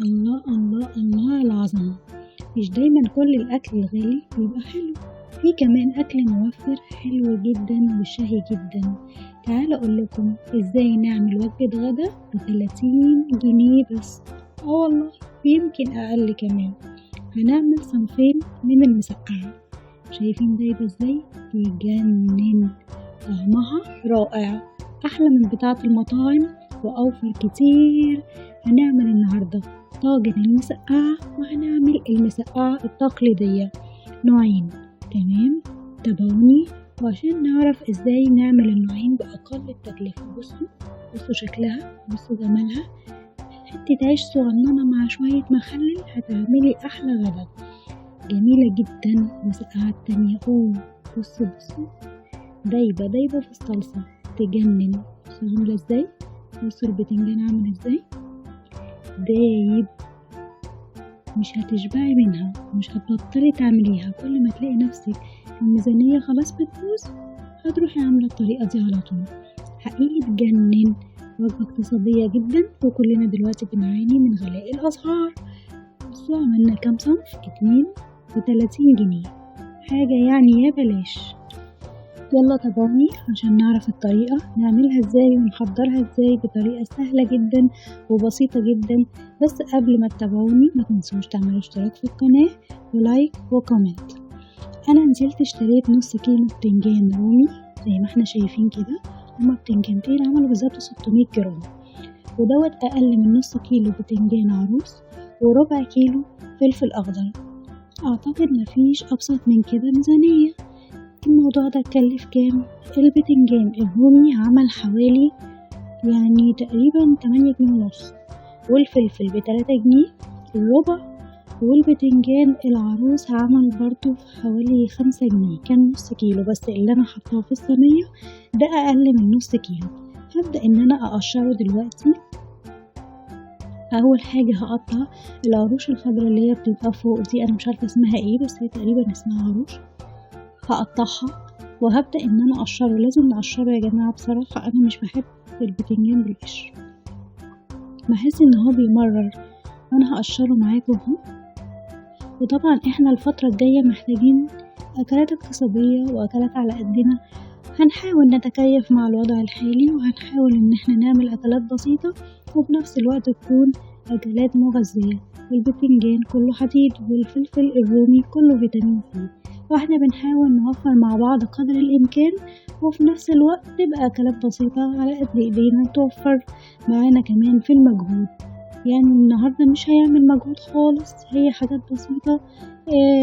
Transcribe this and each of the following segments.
الله الله الله العظمة. مش دايما كل الأكل الغالي بيبقى حلو، في كمان أكل موفر حلو جدا وشهي جدا. تعالوا أقول لكم إزاي نعمل وجبة غدا ب30 جنيه بس، والله يمكن أقل كمان. هنعمل صنفين من المسقعة، شايفين دايبة ازاي؟ تجنن، طعمها رائع، أحلى من بتاعة المطاعم وأوفر كتير. هنعمل النهاردة طاجن المسقعة وهنعمل المسقعة التقليدية، نوعين. تمام، تابعوني وعشان نعرف ازاي نعمل النوعين بأقل التكلفة. بصوا شكلها، بصوا جمالها، حتة عيش صغننة مع شوية مخلل هتعملي أحلى غدا. جميلة جدا. المسقعة التانية، بصوا دايبة دايبة في الصلصة، تجنن. بصوا عاملة ازاي، بصوا البتنجان عامل ازاي، دايب، مش هتشبعي منها، مش هتبطلي تعمليها. كل ما تلاقي نفسك الميزانية خلاص بتبوظ هتروحي عاملة الطريقة دي على طول. حقيقي تجنن، وجبة اقتصادية جدا، وكلنا دلوقتي بنعاني من غلاء الأسعار. بصوا عملنا كام صنف؟ 2 ب30 جنيه، حاجة يعني يا بلاش. يلا تابعوني عشان نعرف الطريقة نعملها ازاي ونحضرها ازاي بطريقة سهلة جدا وبسيطة جدا. بس قبل ما تتابعوني ما تنسوش تعملوا اشتراك في القناة و like و comment. انا نزلت اشتريت نص كيلو بتنجان رومي زي ما احنا شايفين كده، هما بتنجانتين عملوا بالظبط 600 جرام، ودوت اقل من نص كيلو بتنجان عروس وربع كيلو فلفل اخضر. اعتقد مفيش ابسط من كده ميزانية. الموضوع ده اتكلف كام؟ البتنجان الرومي عمل حوالي يعني تقريبا 8 جنيه ونص، والفلفل ب3 جنيه الربع، والبتنجان العروس عمل برضو في حوالي 5 جنيه، كان نص كيلو بس اللي انا حطاه في الصينية ده اقل من نص كيلو. هبدأ ان انا اقشره دلوقتي. اول حاجة هقطع العروش الخضراء اللي هي بتبقى فوق دي، انا مش عارفة اسمها ايه بس هي تقريبا اسمها عروش. هقطعها وهبدأ ان انا اقشره. لازم نقشره يا جماعة، بصراحة انا مش بحب البتنجان بالقشر، بحس ان هو بيمرر. انا هقشره معاكم اهو. وطبعا احنا الفترة الجاية محتاجين اكلات اقتصادية واكلات على قدنا، هنحاول نتكيف مع الوضع الحالي وهنحاول ان احنا نعمل اكلات بسيطة وفي نفس الوقت تكون اكلات مغذية. والبتنجان كله حديد والفلفل الرومي كله فيتامين سي، واحنا بنحاول نوفر مع بعض قدر الامكان، وفي نفس الوقت تبقى اكلات بسيطة على قد ايدينا توفر معانا كمان في المجهود. يعني النهاردة مش هيعمل مجهود خالص، هي حاجات بسيطة،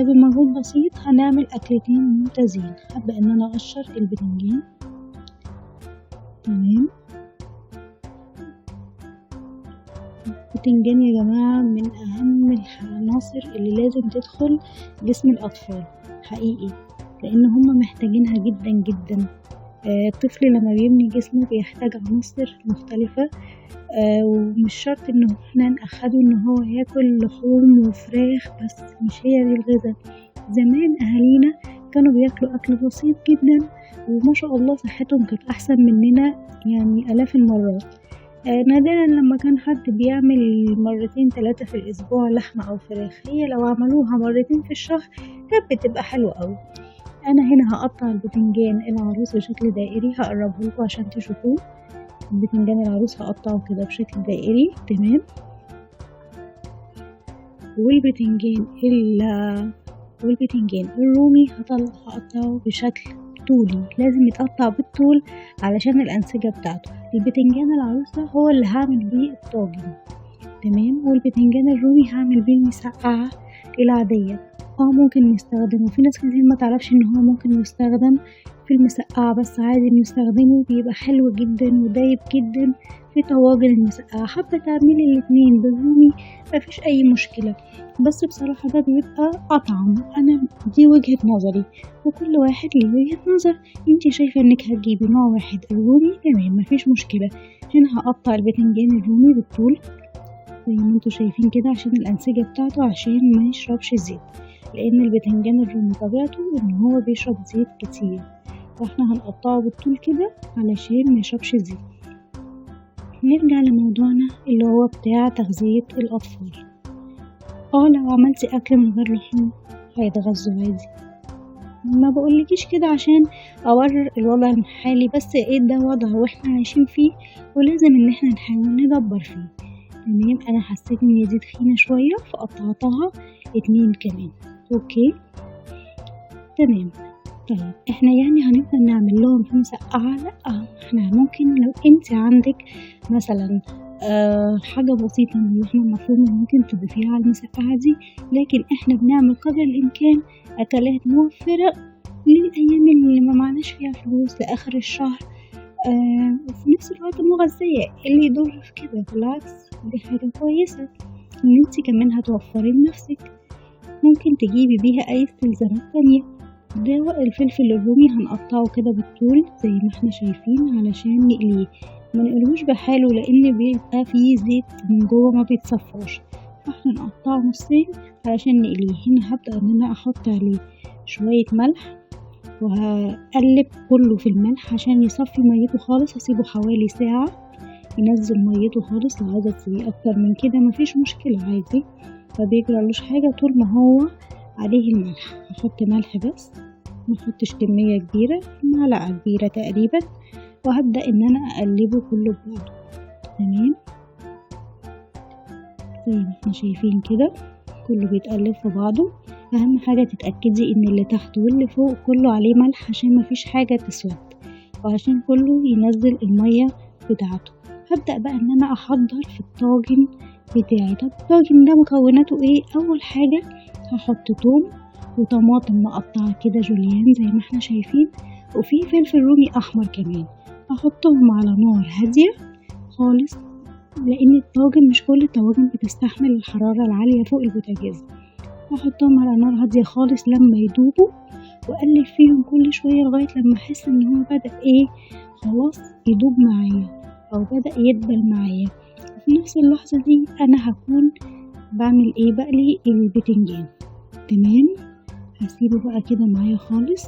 بمجهود بسيط هنعمل اكلتين ممتازين. هبدأ ان انا اقشر البتنجان. تمام، البتنجان يا جماعة من اهم العناصر اللي لازم تدخل جسم الاطفال حقيقي، لان هم محتاجينها جدا جدا. الطفل لما بيبني جسمه بيحتاج عناصر مختلفة، ومش شرط ان احنا نأخده ان هو ياكل لحوم وفراخ بس، مش هي دي الغذاء. زمان اهالينا كانوا بياكلوا اكل بسيط جدا وما شاء الله صحتهم كانت احسن مننا يعني الاف المرات. نادرا لما كان حد بيعمل 2 3 في الاسبوع لحمة او فراخ، هي لو عملوها 2 في الشهر كانت بتبقى حلوة قوي. انا هنا هقطع البتنجان العروس بشكل دائري، هقربه لكم عشان تشوفوه. البتنجان العروس هقطعه كده بشكل دائري، تمام. والبتنجان الرومي هقطعه بشكل طولي، لازم يتقطع بالطول علشان الانسجة بتاعته. البتنجان العروس ده هو اللي هعمل بيه الطاجن، تمام. والبتنجان الرومي هعمل بيه المسقعة العادية. ممكن نستخدمه، في ناس كتير ما تعرفش ان هو ممكن يستخدم في المسقعة، بس عادي بنستخدمه، بيبقى حلو جدا ودايب جدا في طواجن المسقعة. حابة تعملي الاتنين بالرومي مفيش اي مشكلة، بس بصراحة ده بيبقى اطعم. انا دي وجهة نظري وكل واحد ليه وجهة نظر. انتي شايفة انك هتجيبي نوع واحد الرومي، تمام مفيش مشكلة. هنا هقطع البتنجان الرومي بالطول زي ما انتوا شايفين كده عشان الانسجة بتاعته، عشان ما يشربش زيت، لان البتنجان الرومي طبيعته ان هو بيشرب زيت كتير، فاحنا هنقطعه بالطول كده علشان ما يشربش زيت. نرجع لموضوعنا اللي هو بتاع تغذية الأطفال. لو عملتي أكل من غير لحوم هيتغذوا عادي، ما بقولكيش كده عشان أورر الوضع الحالي، بس ايه ده وضع واحنا عايشين فيه ولازم ان احنا نحاول ندبر فيه. تمام، انا حسيت ان دي تخينة شوية فقطعتها 2 كمان. okay تمام. طيب احنا يعني هنفضل نعمل لهم في مسقعة؟ لا، احنا ممكن لو انت عندك مثلا حاجة بسيطة من اللحمة المفرومة ممكن تضيفيها على المسقعة دي، لكن احنا بنعمل قدر الامكان اكلات موفرة للايام اللي ما معناش فيها فلوس لاخر الشهر، وفي نفس الوقت مغذية. اللي يضر في كده بالعكس دي حاجة كويسة ان انت كمان هتوفري لنفسك، ممكن تجيبي بيها اي استلزامات تانية. ده الفلفل الرومي هنقطعه كده بالطول زي ما احنا شايفين علشان نقليه، ما نقلوش بحاله لان بيبقى فيه زيت من جوه ما بيتصفاش، فاحنا نقطعه نصين علشان نقليه. هنا هبدأ ان انا احط عليه شوية ملح وهقلب كله في الملح عشان يصفي ميته خالص. هسيبه حوالي ساعة ينزل ميته خالص، لو عايزة تسيبيه اكتر من كده مفيش مشكلة عادي، ما بيجرالوش حاجة طول ما هو عليه الملح. هحط ملح بس، ما احطش كمية كبيرة، معلقة كبيرة تقريبا، وهبدأ ان انا اقلبه كله ببعضه. تمام زي ما احنا شايفين كده كله بيتقلب في بعضه. اهم حاجة تتأكدي ان اللي تحت واللي فوق كله عليه ملح عشان مفيش حاجة تسود وعشان كله ينزل المية بتاعته. هبدأ بقى ان انا احضر في الطاجن بتاعي. طب الطاجن ده مكوناته ايه؟ اول حاجة هحط توم وطماطم مقطعة كده جوليان زي ما احنا شايفين، وفي فلفل رومي احمر كمان. هحطهم على نار هادية خالص لان الطاجن مش كل الطواجن بتستحمل الحرارة العالية فوق البوتاجاز. هحطهم على نار هادية خالص لما يدوبوا، واقلب فيهم كل شوية لغاية لما احس ان هو بدأ ايه خلاص يدوب معايا او بدأ يدبل معايا. وفي نفس اللحظة دي انا هكون بعمل ايه؟ بقلي البتنجان. تمام، هسيبه بقى كده معايا خالص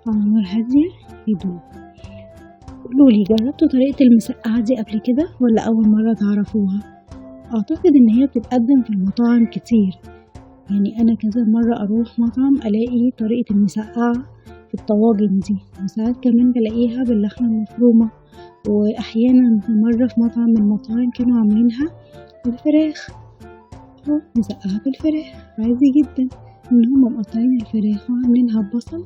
على نار هادية يدوب. قولولي جربتوا طريقة المسقعة دي قبل كده ولا أول مرة تعرفوها؟ أعتقد إن هي بتتقدم في المطاعم كتير، يعني أنا كذا مرة أروح مطعم ألاقي طريقة المسقعة في الطواجن دي، وساعات كمان بلاقيها باللحمة المفرومة، وأحيانا مرة في مطعم من المطاعم كانوا عاملينها بالفراخ، مسقعة بالفراخ عادي جدا، إن هما مقطعين الفراخ وعاملينها ببصل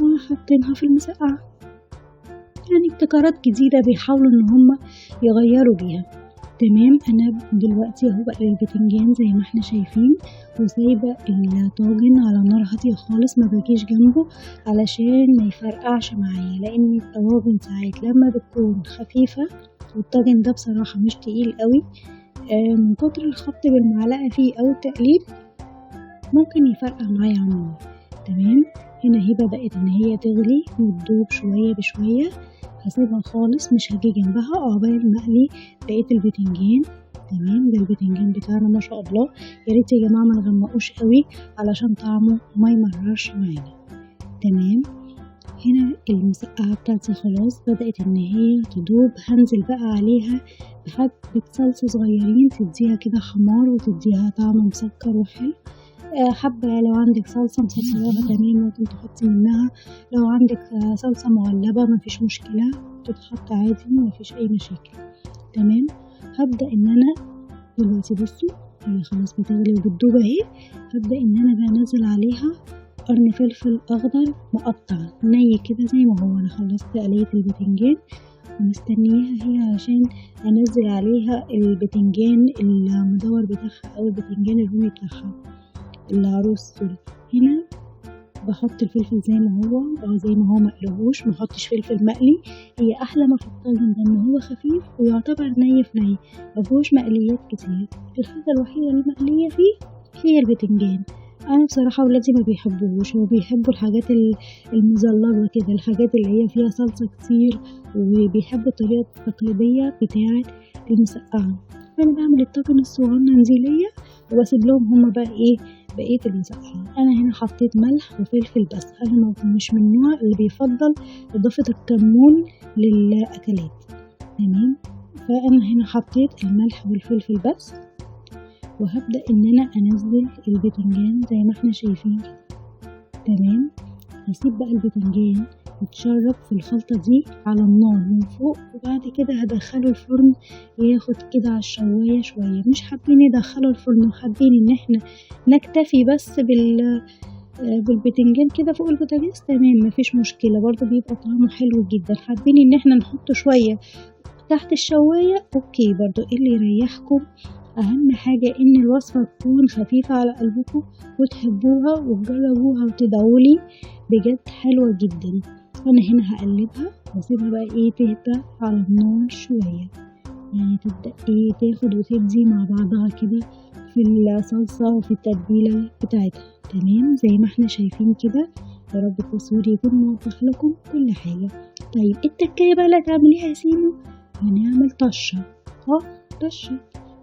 وحاطينها في المسقعة. يعني ابتكارات جديدة بيحاولوا ان هم يغيروا بيها. تمام، انا دلوقتي اهو بقلي البتنجان زي ما احنا شايفين، وسايبه الطاجن على نار هادية خالص، ما باجيش جنبه علشان ما يفرقعش معايا، لان الطواجن ساعات لما بتكون خفيفة، والطاجن ده بصراحة مش تقيل قوي، من كتر الخبط بالمعلقه فيه او التقليب ممكن يفرقع معايا على النار. تمام، هنا هي بدأت ان هي تغلي وتدوب شوية بشوية، هسيبها خالص مش هاجي جنبها عقبال ما اقلي بقية البتنجان. تمام، ده البتنجان بتاعنا ما شاء الله. يا ريت يا جماعة ما نغمقوش قوي علشان طعمه ما يمررش معانا. تمام، هنا المسقعة بتاعتي خلاص بدأت ان هي تدوب. هنزل بقى عليها بحبة صلصة صغيرين تديها كده حمار وتديها طعم مسكر وحلو. حبة لو عندك صلصة مسكراها تمام ممكن تحطي منها، لو عندك صلصة معلبة مفيش مشكلة تتحط عادي مفيش أي مشاكل. تمام، هبدأ إن أنا دلوقتي بصوا هي خلاص بتغلي وبتدوب أهي. هبدأ إن أنا بقى أنزل عليها قرن فلفل أخضر مقطع ني كده زي ما هو. أنا خلصت قلية البتنجان ومستنياها هي عشان أنزل عليها البتنجان المدور بتاعها أو البتنجان الرومي بتاعها العروس. sorry، هنا بحط الفلفل زي ما هو او زي ما هو، مقلهوش، محطش فلفل مقلي. هي احلى ما في الطاجن ده ان هو خفيف ويعتبر ني في ني، مفيهوش مقليات كتير. الحاجة الوحيدة المقليه فيه هي البتنجان. انا بصراحة ولادي ما بيحبوهوش، هو بيحبوا الحاجات المزلظه كده، الحاجات اللي هي فيها صلصه كتير، وبيحبوا الطريقة التقليدية بتاعه المسقعه. فانا بعمل الطاجن الصغنن دي ليا وبسيب لهم هما بقى ايه بقية المسقعه. انا هنا حطيت ملح وفلفل بس، انا مش من النوع اللي بيفضل اضافه الكمون للاكلات. تمام، فانا هنا حطيت الملح والفلفل بس، وهبدأ ان انا انزل البتنجان زي ما احنا شايفين كده. تمام، هسيب بقى البتنجان يتشرب في الخلطة دي على النار من فوق، وبعد كده هدخله الفرن ياخد كده على الشواية شوية. مش حابين ندخله الفرن وحابين ان احنا نكتفي بس بالبتنجان كده فوق البوتاجاز، تمام مفيش مشكلة، برضو بيبقى طعمه حلو جدا. حابين ان احنا نحطه شوية تحت الشواية، okay، برضو ايه اللي يريحكم. اهم حاجة ان الوصفة تكون خفيفة على قلبكم وتحبوها وتجربوها وتدعولي، بجد حلوة جدا. انا هنا هقلبها واسيبها بقى ايه تهدى على النار شوية، يعني تبدأ ايه تاخد وتدي مع بعضها كده في الصلصة وفي التتبيلة بتاعتها. تمام، زي ما احنا شايفين كده. يا رب التصوير يكون موضح لكم كل حاجة. طيب التكاية بقى اللي هتعمليها يا سيمو، هنعمل طشة. طشة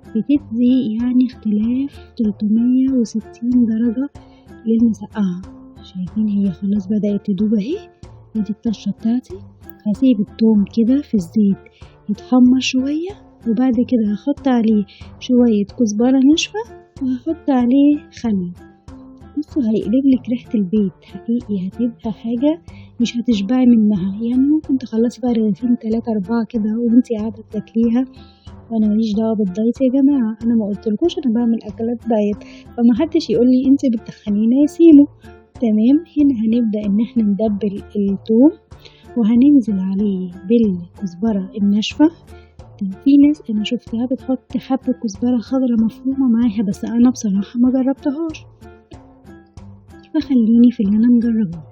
بتدي يعني اختلاف 360 درجة للمسقعة. شايفين هي خلاص بدأت تدوب اهي. ادي الطشة بتاعتي. هسيب التوم كده في الزيت يتحمر شوية، وبعد كده هحط عليه شوية كزبرة ناشفة، وهحط عليه خل. بصوا هيقلب لك ريحة البيت حقيقي، هتبقى حاجة مش هتشبعي منها. يعني ممكن تخلصي بقى رغيفين 3 4 كده وانتي قاعدة بتاكليها. وانا ماليش دعوه بال diet يا جماعة، انا ما قلتلكوش انا بعمل اكلات diet، فما حدش يقول لي انتي بتخنينا يا سيمو. تمام، هنا هنبدا ان احنا ندبل الثوم، وهننزل عليه بالكزبره الناشفه. في ناس انا شفتها بتحط حبه كزبره خضراء مفرومه معاها، بس انا بصراحة ما جربتهاش، فخليني في اللي انا مجربه.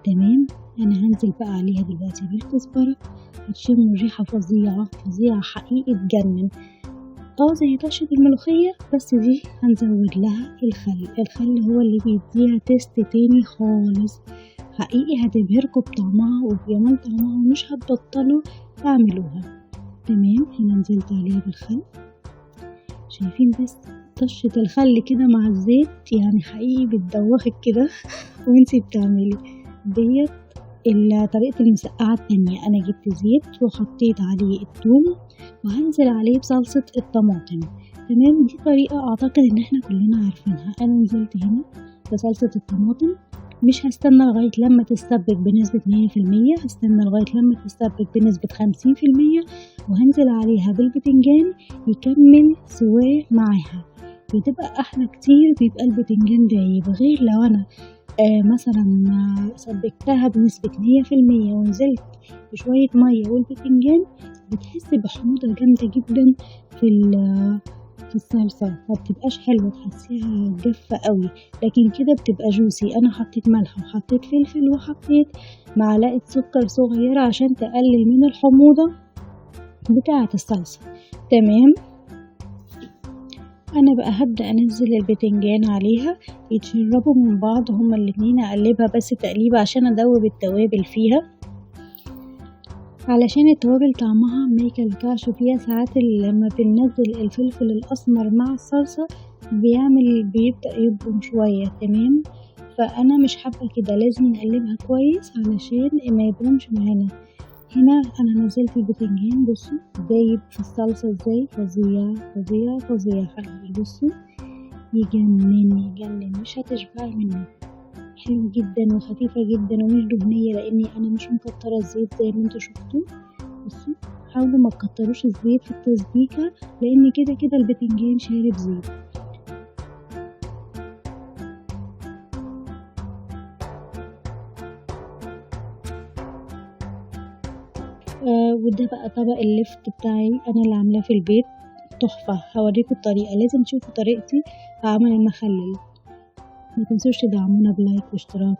تمام، انا هنزل بقى عليها دلوقتي بالكزبره، هتشموا الريحة فظيعة فظيعة حقيقي تجنن. زي طشه الملوخية، بس دي هنزود لها الخل. الخل هو اللي بيديها taste تاني خالص، حقيقي هتبهركم بطعمها وبجمال طعمها، ومش هتبطلوا تعملوها. تمام، هنا نزلت عليها بالخل. شايفين بس طشه الخل كده مع الزيت، يعني حقيقي بتدوخك كده وانتي بتعملي ديت. طريقة المسقعة التانية، أنا جبت زيت وحطيت عليه الثوم، وهنزل عليه بصلصة الطماطم. تمام، دي طريقة أعتقد إن احنا كلنا عارفينها. أنا نزلت هنا بصلصة الطماطم، مش هستنى لغاية لما تستبك بنسبة 100%، هستنى لغاية لما تستبك بنسبة 50%، وهنزل عليها بالبتنجان يكمل سواه معاها، بتبقى أحلى كتير، بيبقى البتنجان دايب. غير لو أنا مثلا سبكتها بنسبة 100% ونزلت بشوية مية والبتنجان، بتحس بحموضة جامدة جدا في الصلصة، فبتبقاش حلوة، تحسيها جافة قوي. لكن كده بتبقى جوسي. انا حطيت ملح وحطيت فلفل وحطيت معلقة سكر صغيرة عشان تقلل من الحموضة بتاعة الصلصة. تمام، انا بقى هبدأ انزل البتنجان عليها يتشربوا من بعض هما الاتنين. اقلبها بس تقليبة عشان ادوب التوابل فيها، علشان التوابل طعمها ما يكلكعش فيها. ساعات لما بننزل الفلفل الاسمر مع الصلصة بيبدأ يبرم شوية. تمام، فانا مش حابة كده، لازم نقلبها كويس علشان ما يبرمش معانا. هنا انا نزلت البتنجان، بصوا دايب في الصلصة ازاي، فظيع فظيع فظيع حقيقي. بصوا يجنن يجنن، مش هتشبعي منه، حلو جدا وخفيفة جدا ومش دهنية، لاني انا مش مكترة الزيت زي ما انتوا شفتوا. بصوا حاولوا ما تكتروش الزيت في التسبيكة، لان كده كده البتنجان شارب زيت. وده بقى طبق اللفت بتاعي انا اللي عاملاه في البيت، تحفة. هوريكم الطريقة، لازم تشوفوا طريقتي في عمل المخلل. ما تنسوش تدعمونا ب like واشتراك.